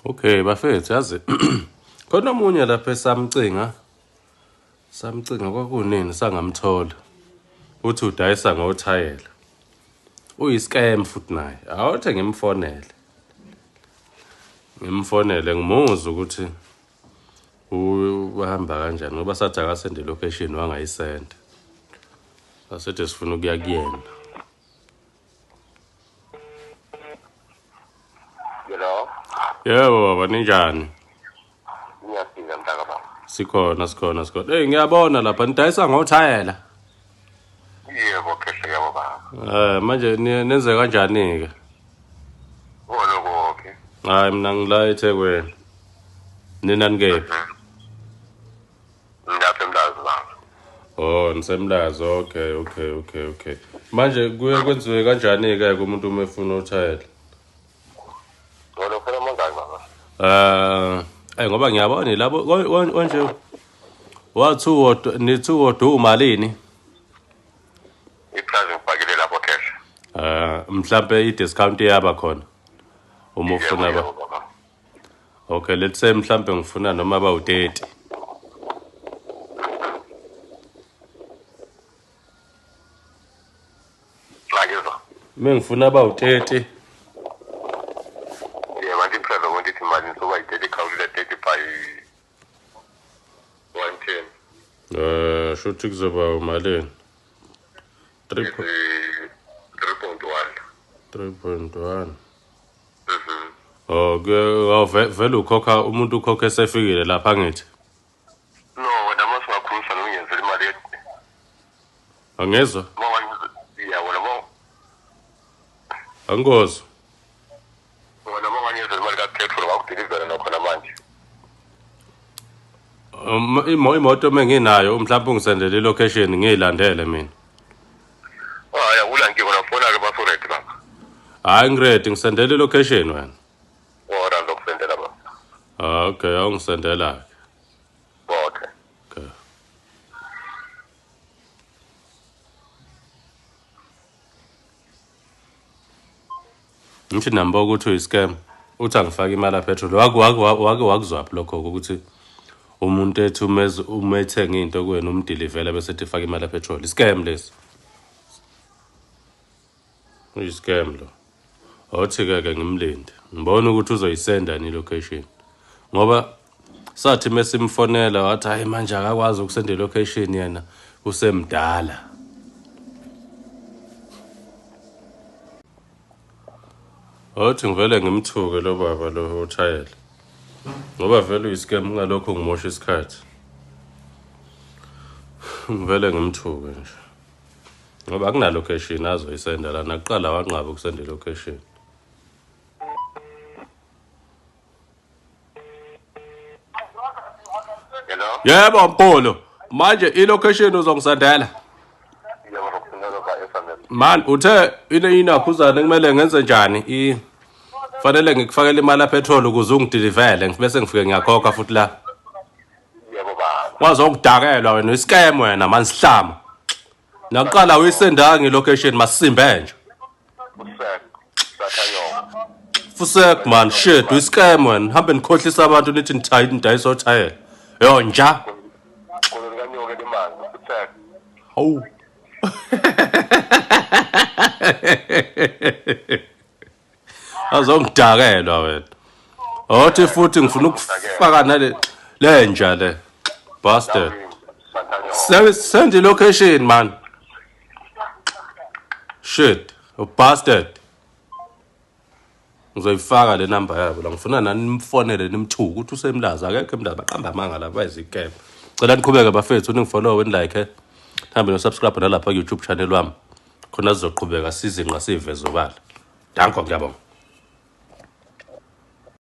Okay bafethu yazi khona omunye lapha esamcinga samcinga kwakunini sangamthola uthi udayisa ngothayela uyi-scam futhi naye awuthe ngimfonele ngimfonele ngimuzwe ukuthi uhamba kanjani ngoba sathi akasende location wangayisenda sasethi sifuna ukuya kuyena. Hello. Yebo baba ninjani? Ngiyafika mntaka baba. Sikhona sikhona sikhona. Hey ngiyabona lapha nidayisa ngothayela. Yebo khehle yabo baba. Eh manje nenze kanjani ke? Wona konke. Hayi mina ngila eThekwini. Nina nikephi? Ngilapha eMlazi baba. Oh nisemlazi. Okay okay okay okay. Manje kuye kwenziwe kanjani ke umuntu uma efuna uthayela? Wona ufuna amangaki baba? Eh ngoba ngiyabona labo konje wathi wodwa nithi wodwa umalini? Iplazi ngifakile lapho khehle. Eh mhlambe i-discount iyaba khona uma ufuna ba. Yebo, baba. Okay let's say mhlambe ngifuna noma ba u30. Ngakizwa. Mengifuna ba u30 Yebo anti iplazi wonke ithi imali soba yi-30 khawulile 30 by 110. eh shuthi kuzoba umalini? 3 3.1. 3.1. Oh ke oh, vele ukhokha umuntu ukhokha esefikile lapha ngithi. No, wena mase ungakhulumisana ungenzela imali yethu. Angezwa? Ya wena ma Angikuzwa. wena ma ungangenzela imali ka-petrol ngakudilivela nakhona manje. Imoto menginayo mhlawumbe ungisendele ilocation ngiyilandele mina. Hayi akula nkinga wena fona-ke baso-ready baba. Hayi ngiready ngisendele ilocation wena. Ora ngizokusendela baba. Ah okay awungisendela ke. Okay. Okay. Ngithi namba ukuthi uyi-scam uthi angifake imali petrol wake wake wake wakuzwaphi lokho ukuthi umuntu ethi umeze uma ethenga into kuwena umdilivela bese ethi faka imali petrol i-scam lesi uyi-scam lo awuthi-ke ke ngimlinde ngibona ukuthi uzoyisenda ni location ngoba sathi mesimfonela wathi hayi manje akakwazi ukusenda ilocation yena usemdala. Awuthi ngivele ngimthuke lo baba lo othayela ngoba vele uyiscam kungalokho ngimosha isikhathi ngivele ngimthuke nje ngoba akunalocation azoyisenda lana kuqala wanqaba ukusenda ilocation. Hello? Yebo mkhulu manje ilocation uzongisendela. Yebo ngizokusendela ka-SMS. Man uthe ine inakhuzane kumele ngenze njani i fanele ngikufakele imali ya petrol ukuze ungidilivele bese ngifike ngiyakhokha futhi la. Yebo baba. Wazokudakelwa wena iscam wena man sihlama. Naqala uyisendanga ilocation masimbe nje. Usek. Sathanyoko. Fusek man shit uyiscam wena hambe nikhohlisa abantu nithi nithayi nidayisa othayela. Yo nja. Kolo likanyoka elimanzi. Usek. Hawu. Azongidakelwa wena. Othi futhi ngifuna ukufaka nale lenja le. Bastard. Sathanyoko. Send the location man. Shit, you bastard. Ngizoyifaka le number yabo la ngifuna nani nimfonele nimthuke ukuthi usemlazi akekho emlazi baqamba amanga la bayizikebe. Cela niqhubeke bafethu ningifollow ni like hambe no subscribe nalapha ku YouTube channel wami. Khona sizoqhubeka sizinqa sivezobala. Danko ngiyabonga.